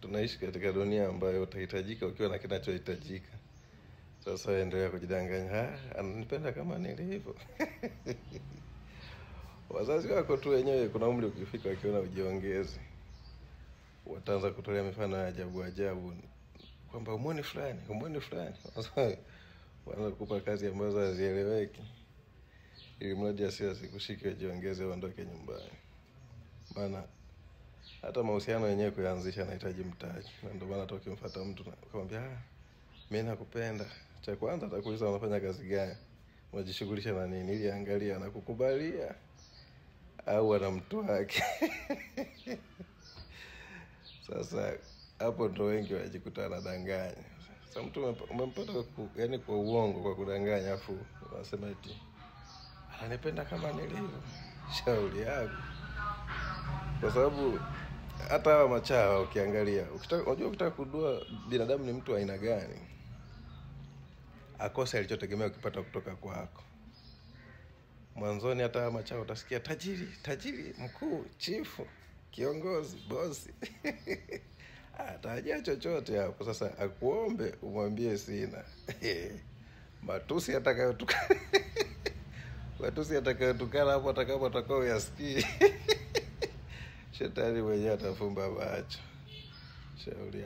Tunaishi katika dunia ambayo utahitajika ukiwa na kinachohitajika. Sasa endelea kujidanganya, ananipenda kama nilivyo. Wazazi wako tu wenyewe, kuna umri ukifika, wakiona ujiongeze, wataanza kutolea mifano ya ajabu ajabu kwamba umuone fulani, umuone fulani. Wanaanza kukupa kazi ambazo hazieleweki, ili mradi hasira zikushike, ujiongeze, uondoke nyumbani. Maana hata mahusiano yenyewe kuyaanzisha yanahitaji mtaji, na ndio maana hata ukimfuata mtu na ukamwambia mimi nakupenda, cha kwanza atakuuliza unafanya kazi gani, unajishughulisha na nini, ili angalia anakukubalia au ana mtu wake. Sasa hapo ndo wengi wanajikuta wanadanganya. Sasa mtu umempata yaani kwa uongo, kwa kudanganya, afu unasema eti ananipenda kama nilivyo. Shauri yako. Kwa sababu hata hawa machawa ukiangalia, unajua ukitaka kujua binadamu ni mtu aina gani, akose alichotegemea ukipata kutoka kwako. Mwanzoni hata hawa machawa utasikia tajiri, tajiri, mkuu, chifu, kiongozi, bosi. Atajia chochote hapo. Sasa akuombe umwambie sina. Matusi atakayotukana. Matusi atakayotukana hapo atakapo atakao yasikie. Shetani mwenyewe atafumba macho. Shauri.